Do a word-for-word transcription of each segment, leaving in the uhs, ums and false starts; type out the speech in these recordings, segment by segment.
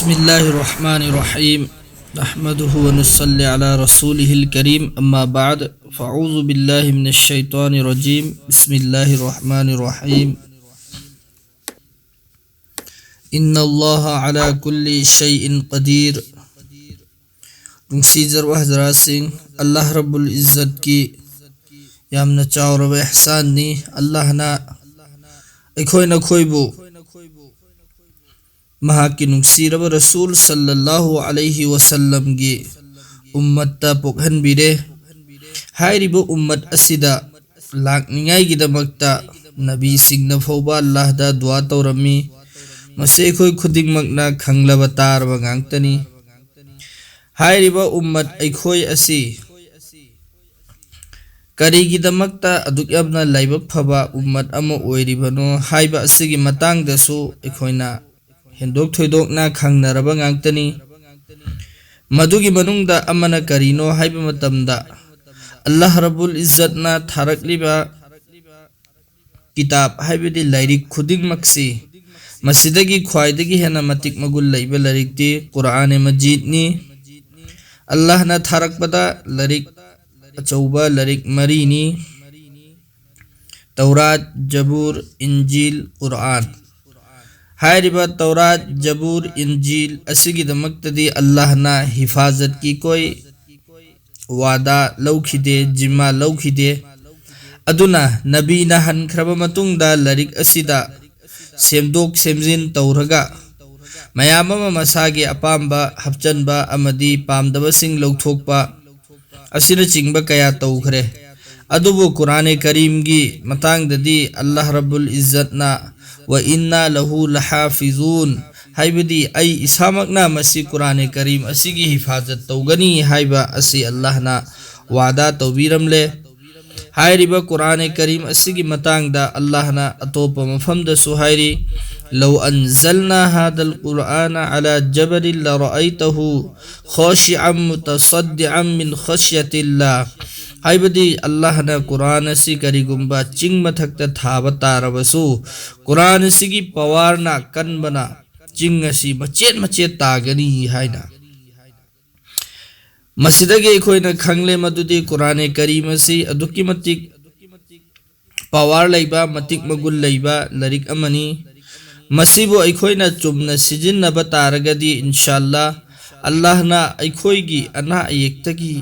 بسم الله الرحمن الرحيم. نحمده ونصلي على رسوله الكريم. أما بعد، فأعوذ بالله من الشيطان الرجيم. بسم الله الرحمن الرحيم. إن الله على كل شيء قدير. ꯅꯨꯡꯁꯤꯖꯔꯕ ꯍꯖꯔꯥꯠꯁꯤꯡ, ꯑꯜꯂꯥꯍ ꯔꯕꯨꯜ ꯏꯖꯠꯀꯤ ꯌꯥꯝꯅ ꯆꯥꯎꯔꯕ ꯏꯍꯁꯥꯟꯅꯤ꯫ ꯑꯜꯂꯥꯍꯅ ꯑꯩꯈꯣꯏ ꯅꯈꯣꯏꯕꯨ ꯃꯍꯥꯛꯀꯤ ꯅꯨꯡꯁꯤꯔꯕ ꯔꯁꯨꯜ ꯁꯜꯂꯜꯂꯥꯍꯨ ꯑꯂꯩꯍꯤ ꯋꯁꯜꯂꯝꯒꯤ ꯎꯝꯃꯠꯇ ꯄꯣꯛꯍꯟꯕꯤꯔꯦ꯫ ꯍꯥꯏꯔꯤꯕ ꯎꯝꯃꯠ ꯑꯁꯤꯗ ꯂꯥꯛꯅꯤꯡꯉꯥꯏꯒꯤꯗꯃꯛꯇ ꯅꯕꯤꯁꯤꯡꯅ ꯐꯥꯎꯕ ꯑꯜꯂꯥꯍꯗ ꯗꯨꯋꯥ ꯇꯧꯔꯝꯃꯤ꯫ ꯃꯁꯤ ꯑꯩꯈꯣꯏ ꯈꯨꯗꯤꯡꯃꯛꯅ ꯈꯪꯂꯕ ꯇꯥꯔꯕ ꯉꯥꯛꯇꯅꯤ꯫ ꯍꯥꯏꯔꯤꯕ ꯎꯝꯃꯠ ꯑꯩꯈꯣꯏ ꯑꯁꯤ ꯀꯔꯤꯒꯤꯗꯃꯛꯇ ꯑꯗꯨꯛ ꯌꯥꯝꯅ ꯂꯥꯏꯕꯛ ꯐꯕ ꯎꯝꯃꯠ ꯑꯃ ꯑꯣꯏꯔꯤꯕꯅꯣ ꯍꯥꯏꯕ ꯑꯁꯤꯒꯤ ꯃꯇꯥꯡꯗꯁꯨ ꯑꯩꯈꯣꯏꯅ ꯍꯦꯟꯗꯣꯛ ꯊꯣꯏꯗꯣꯛꯅ ꯈꯪꯅꯔꯕ ꯉꯥꯛꯇꯅꯤ꯫ ꯃꯗꯨꯒꯤ ꯃꯅꯨꯡꯗ ꯑꯃꯅ ꯀꯔꯤꯅꯣ ꯍꯥꯏꯕ ꯃꯇꯝꯗ, ꯑꯜꯂꯥꯍ ꯔꯕꯨꯜ ꯏꯖꯠꯅ ꯊꯥꯔꯛꯂꯤꯕ ꯀꯤꯇꯥꯕ, ꯍꯥꯏꯕꯗꯤ ꯂꯥꯏꯔꯤꯛ ꯈꯨꯗꯤꯡꯃꯛꯁꯤ, ꯃꯁꯤꯗꯒꯤ ꯈ꯭ꯋꯥꯏꯗꯒꯤ ꯍꯦꯟꯅ ꯃꯇꯤꯛ ꯃꯒꯨꯟ ꯂꯩꯕ ꯂꯥꯏꯔꯤꯛꯇꯤ ꯀꯨꯔꯥꯟ ꯃꯖꯤꯗꯅꯤ꯫ ꯑꯜꯂꯥꯍꯅ ꯊꯥꯔꯛꯄꯗ ꯂꯥꯏꯔꯤꯛ ꯑꯆꯧꯕ ꯂꯥꯏꯔꯤꯛ ꯃꯔꯤꯅꯤ: ꯇꯧꯔꯥꯠ, ꯖꯕꯨꯔ, ꯏꯟꯖꯤꯜ, ꯀꯨꯔꯥꯟ꯫ ꯍꯥꯏꯔꯤꯕ ꯇꯧꯔꯥꯠ, ꯖꯕꯨꯔ, ꯏꯟꯖꯤꯜ ꯑꯁꯤꯒꯤꯗꯃꯛꯇꯗꯤ ꯑꯜꯂꯥꯍꯅ ꯍꯤꯐꯥꯖꯠꯀꯤ ꯀꯣꯏ ꯋꯥꯗꯥ ꯂꯧꯈꯤꯗꯦ, ꯖꯤꯝꯃꯥ ꯂꯧꯈꯤꯗꯦ꯫ ꯑꯗꯨꯅ ꯅꯕꯤꯅ ꯍꯟꯈ꯭ꯔꯕ ꯃꯇꯨꯡꯗ ꯂꯥꯏꯔꯤꯛ ꯑꯁꯤꯗ ꯁꯦꯝꯗꯣꯛ ꯁꯦꯝꯖꯤꯟ ꯇꯧꯔꯒ ꯃꯌꯥꯝ ꯑꯃ ꯃꯁꯥꯒꯤ ꯑꯄꯥꯝꯕ ꯍꯥꯞꯆꯟꯕ ꯑꯃꯗꯤ ꯄꯥꯝꯗꯕꯁꯤꯡ ꯂꯧꯊꯣꯛꯄ ꯑꯁꯤꯅꯆꯤꯡꯕ ꯀꯌꯥ ꯇꯧꯈ꯭ꯔꯦ꯫ ꯑꯗꯨꯕꯨ ꯀꯨꯔꯥꯅꯦ ꯀꯔꯤꯝꯒꯤ ꯃꯇꯥꯡꯗꯗꯤ ꯑꯜꯂꯥꯍ ꯔꯕꯨꯜ ꯏꯖꯠꯅ "ꯋ ꯏꯟꯅꯥ ꯂꯍꯨ ꯂꯍꯥꯐꯤꯖꯨꯟ", ꯍꯥꯏꯕꯗꯤ "ꯑꯩ ꯏꯁꯥꯃꯛꯅ ꯃꯁꯤ ꯀꯨꯔꯥꯅꯦ ꯀꯔꯤꯝ ꯑꯁꯤꯒꯤ ꯍꯤꯐꯥꯖꯠ ꯇꯧꯒꯅꯤ" ꯍꯥꯏꯕ ꯑꯁꯤ ꯑꯜꯂꯥꯍꯅ ꯋꯥꯗꯥ ꯇꯧꯕꯤꯔꯝꯂꯦ꯫ ꯍꯥꯏꯔꯤꯕ ꯀꯨꯔꯥꯅꯦ ꯀꯔꯤꯝ ꯑꯁꯤꯒꯤ ꯃꯇꯥꯡꯗ ꯑꯜꯂꯥꯍꯅ ꯑꯇꯣꯞꯄ ꯃꯐꯝꯗꯁꯨ ꯍꯥꯏꯔꯤ, "لو أنزلنا هذا القرآن على جبل لرأيته خاشعا متصدعا من خشية الله", ꯍꯥꯏꯕꯗꯤ ꯑꯜꯂꯥꯍꯅ ꯀꯨꯔꯥꯟ ꯑꯁꯤ ꯀꯔꯤꯒꯨꯝꯕ ꯆꯤꯡ ꯃꯊꯛꯇ ꯊꯥꯕ ꯇꯥꯔꯕꯁꯨ, ꯀꯨꯔꯥꯟ ꯑꯁꯤꯒꯤ ꯄꯋꯥꯔꯅ, ꯀꯟꯕꯅ, ꯆꯤꯡ ꯑꯁꯤ ꯃꯆꯦꯠ ꯃꯆꯦꯠ ꯇꯥꯒꯅꯤ ꯍꯥꯏꯅ꯫ ꯃꯁꯤꯗꯒꯤ ꯑꯩꯈꯣꯏꯅ ꯈꯪꯂꯦ ꯃꯗꯨꯗꯤ ꯀꯨꯔꯥꯅꯦ ꯀꯔꯤꯝ ꯑꯁꯤ ꯑꯗꯨꯛꯀꯤ ꯃꯇꯤꯛ ꯄꯋꯥꯔ ꯂꯩꯕ, ꯃꯇꯤꯛ ꯃꯒꯨꯟ ꯂꯩꯕ ꯂꯥꯏꯔꯤꯛ ꯑꯃꯅꯤ꯫ ꯃꯁꯤꯕꯨ ꯑꯩꯈꯣꯏꯅ ꯆꯨꯝꯅ ꯁꯤꯖꯤꯟꯅꯕ ꯇꯥꯔꯒꯗꯤ, ꯏꯟꯁꯥꯜꯂꯥ, ꯑꯜꯂꯥꯍꯅ ꯑꯩꯈꯣꯏꯒꯤ ꯑꯅꯥ ꯑꯌꯦꯛꯇꯒꯤ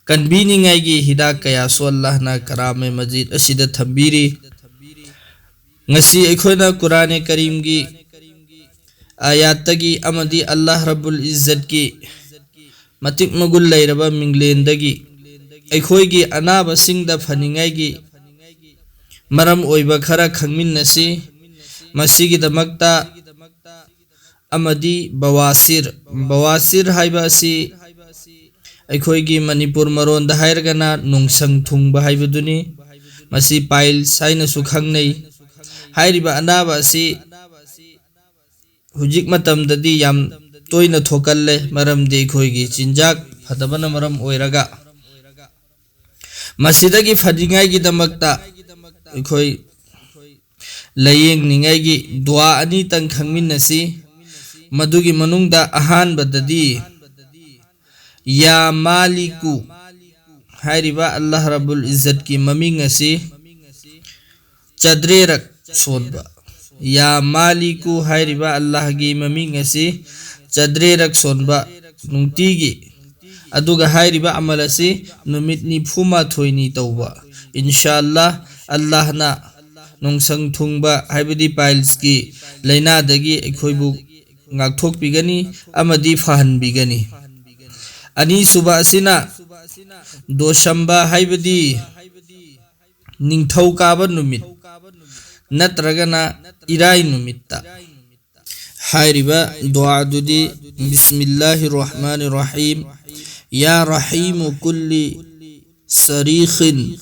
ꯀꯟꯕꯤꯅꯤꯡꯉꯥꯏꯒꯤ ꯍꯤꯗꯥꯛ ꯀꯌꯥꯁꯨ ꯑꯜꯂꯥꯍꯅ ꯀꯔꯥꯃꯦ ꯃꯖꯤꯗ ꯑꯁꯤꯗ ꯊꯝꯕꯤꯔꯤ꯫ ꯉꯁꯤ ꯑꯩꯈꯣꯏꯅ ꯀꯨꯔꯥꯅꯦ ꯀꯔꯤꯝꯒꯤ ꯑꯥꯌꯥꯠꯇꯒꯤ ꯑꯃꯗꯤ ꯑꯜꯂꯥꯍ ꯔꯕꯨꯜ ꯏꯖꯠꯀꯤ ꯃꯇꯤꯛ ꯃꯒꯨꯟ ꯂꯩꯔꯕ ꯃꯤꯡꯂꯦꯟꯗꯒꯤ ꯑꯩꯈꯣꯏꯒꯤ ꯑꯅꯥꯕꯁꯤꯡꯗ ꯐꯅꯤꯡꯉꯥꯏꯒꯤ ꯃꯔꯝ ꯑꯣꯏꯕ ꯈꯔ ꯈꯪꯃꯤꯟꯅꯁꯤ꯫ ꯃꯁꯤꯒꯤꯗꯃꯛꯇ ꯑꯃꯗꯤ ꯕꯋꯥꯁꯤꯔ, ꯕꯋꯥꯁꯤꯔ ꯍꯥꯏꯕ ꯑꯁꯤ ꯑꯩꯈꯣꯏꯒꯤ ꯃꯅꯤꯄꯨꯔ ꯃꯔꯣꯟꯗ ꯍꯥꯏꯔꯒꯅ ꯅꯨꯡꯁꯪ ꯊꯨꯡꯕ ꯍꯥꯏꯕꯗꯨꯅꯤ꯫ ꯃꯁꯤ ꯄꯥꯏꯜꯁ ꯍꯥꯏꯅꯁꯨ ꯈꯪꯅꯩ꯫ ꯍꯥꯏꯔꯤꯕ ꯑꯅꯥꯕ ꯑꯁꯤ ꯍꯧꯖꯤꯛ ꯃꯇꯝꯗꯗꯤ ꯌꯥꯝ ꯇꯣꯏꯅ ꯊꯣꯛꯀꯜꯂꯦ, ꯃꯔꯝꯗꯤ ꯑꯩꯈꯣꯏꯒꯤ ꯆꯤꯟꯖꯥꯛ ꯐꯠꯇꯕꯅ ꯃꯔꯝ ꯑꯣꯏꯔꯒ꯫ ꯃꯁꯤꯗꯒꯤ ꯐꯅꯤꯡꯉꯥꯏꯒꯤꯗꯃꯛꯇ ꯑꯩꯈꯣꯏ ꯂꯥꯏꯌꯦꯡꯅꯤꯡꯉꯥꯏꯒꯤ ꯗꯨꯋꯥ ꯑꯅꯤꯇꯪ ꯈꯪꯃꯤꯟꯅꯁꯤ꯫ ꯃꯗꯨꯒꯤ ꯃꯅꯨꯡꯗ ꯑꯍꯥꯟꯕꯗꯗꯤ ꯌꯥ ꯃꯥꯂꯤꯀꯨ ꯍꯥꯏꯔꯤꯕ ꯑꯜꯂꯥꯍ ꯔꯕꯨꯜ ꯏꯖꯠꯀꯤ ꯃꯃꯤꯡ ꯑꯁꯤ ꯆꯥꯗ꯭ꯔꯦꯔꯛ ꯁꯣꯟꯕ, ꯌꯥ ꯃꯥꯂꯤꯀꯨ ꯍꯥꯏꯔꯤꯕ ꯑꯜꯂꯥꯍꯒꯤ ꯃꯃꯤꯡ ꯑꯁꯤ ꯆꯥꯗ꯭ꯔꯦꯔꯛ ꯁꯣꯟꯕ ꯅꯨꯡꯇꯤꯒꯤ, ꯑꯗꯨꯒ ꯍꯥꯏꯔꯤꯕ ꯑꯃꯜ ꯑꯁꯤ ꯅꯨꯃꯤꯠ ꯅꯤꯐꯨ ꯃꯥꯊꯣꯏꯅꯤ ꯇꯧꯕ꯫ ꯏꯟꯁꯥ ꯑꯜꯂꯥꯍ, ꯑꯜꯂꯥꯍꯅ ꯅꯨꯡꯁꯪ ꯊꯨꯡꯕ ꯍꯥꯏꯕꯗꯤ ꯄꯥꯏꯜꯁꯀꯤ ꯂꯥꯏꯅꯥꯗꯒꯤ ꯑꯩꯈꯣꯏꯕꯨ ꯉꯥꯛꯊꯣꯛꯄꯤꯒꯅꯤ ꯑꯃꯗꯤ ꯐꯍꯟꯕꯤꯒꯅꯤ꯫ ꯑꯅꯤꯁꯨꯕ ꯑꯁꯤꯅ ꯗꯣꯁꯝꯕ ꯍꯥꯏꯕꯗꯤ ꯅꯤꯡꯊꯧꯀꯥꯕ ꯅꯨꯃꯤꯠ ꯅꯠꯇ꯭ꯔꯒꯅ ꯏꯔꯥꯏ ꯅꯨꯃꯤꯠꯇ꯫ ꯍꯥꯏꯔꯤꯕ ꯗꯨꯋꯥꯗꯨꯗꯤ, ꯕꯤꯁꯃꯤꯜꯂꯥꯍꯤ ꯔꯍꯃꯥꯅꯤ ꯔꯍꯤꯝ, ꯌꯥ ꯔꯍꯤꯃꯨ ꯀꯨꯜꯂꯤ ꯁꯔꯤꯈꯤꯟ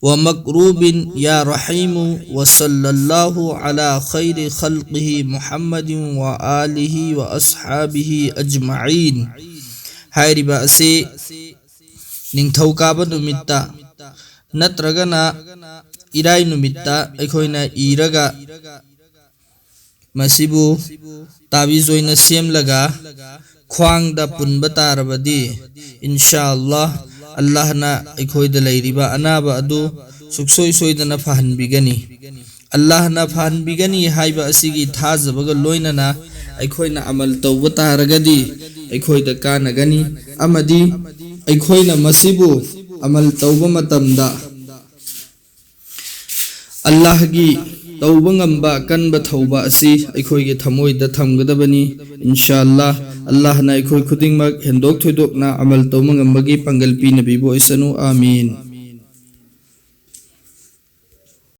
ꯋ ꯃꯀ꯭ꯔꯨꯕꯤꯟ ꯌꯥ ꯔꯍꯤꯃꯨ ꯋ ꯁꯜꯂꯜꯂꯥꯍꯨ ꯑꯂꯥ ꯈꯩꯔꯤ ꯈꯜꯀꯤꯍꯤ ꯃꯨꯍꯝꯃꯗꯤꯟ ꯋ ꯑꯥꯂꯤꯍꯤ ꯋ ꯑꯁꯍꯥꯕꯤꯍꯤ ꯑꯖꯃꯥꯏꯟ꯫ ꯍꯥꯏꯔꯤꯕ ꯑꯁꯤ ꯅꯤꯡꯊꯧꯀꯥꯕ ꯅꯨꯃꯤꯠꯇ ꯅꯠꯇ꯭ꯔꯒꯅ ꯏꯔꯥꯏ ꯅꯨꯃꯤꯠꯇ ꯑꯩꯈꯣꯏꯅ ꯏꯔꯒ ꯃꯁꯤꯕꯨ ꯇꯥꯕꯤꯖ ꯑꯣꯏꯅ ꯁꯦꯝꯂꯒ ꯈ꯭ꯋꯥꯡꯗ ꯄꯨꯟꯕ ꯇꯥꯔꯕꯗꯤ, ꯏꯟꯁꯥ ꯑꯜꯂꯥꯍ, ꯑꯜꯂꯥꯍꯅ ꯑꯩꯈꯣꯏꯗ ꯂꯩꯔꯤꯕ ꯑꯅꯥꯕ ꯑꯗꯨ ꯁꯨꯛꯁꯣꯏ ꯁꯣꯏꯗꯅ ꯐꯍꯟꯕꯤꯒꯅꯤ꯫ ꯑꯜꯂꯥꯍꯅ ꯐꯍꯟꯕꯤꯒꯅꯤ ꯍꯥꯏꯕ ꯑꯁꯤꯒꯤ ꯊꯥꯖꯕꯒ ꯂꯣꯏꯅꯅ ꯑꯩꯈꯣꯏꯅ ꯑꯃꯜ ꯇꯧꯕ ꯇꯥꯔꯒꯗꯤ ꯑꯩꯈꯣꯏꯗ ꯀꯥꯟꯅꯒꯅꯤ, ꯑꯃꯗꯤ ꯑꯩꯈꯣꯏꯅ ꯃꯁꯤꯕꯨ ꯑꯃꯜ ꯇꯧꯕ ꯃꯇꯝꯗ ꯑꯜꯂꯥꯍꯒꯤ ꯇꯧꯕ ꯉꯝꯕ ꯀꯟꯕ ꯊꯧꯕ ꯑꯁꯤ ꯑꯩꯈꯣꯏꯒꯤ ꯊꯃꯣꯏꯗ ꯊꯝꯒꯗꯕꯅꯤ꯫ ꯏꯟꯁꯥ ꯑꯜꯂꯥꯍ, ꯑꯜꯂꯥꯍꯅ ꯑꯩꯈꯣꯏ ꯈꯨꯗꯤꯡꯃꯛ ꯍꯦꯟꯗꯣꯛ ꯊꯣꯏꯗꯣꯛꯅ ꯑꯃꯜ ꯇꯧꯕ ꯉꯝꯕꯒꯤ ꯄꯥꯡꯒꯜ ꯄꯤꯅꯕꯤꯕ ꯑꯣꯏꯁꯅꯨ꯫ ꯑꯥꯃꯤꯟ꯫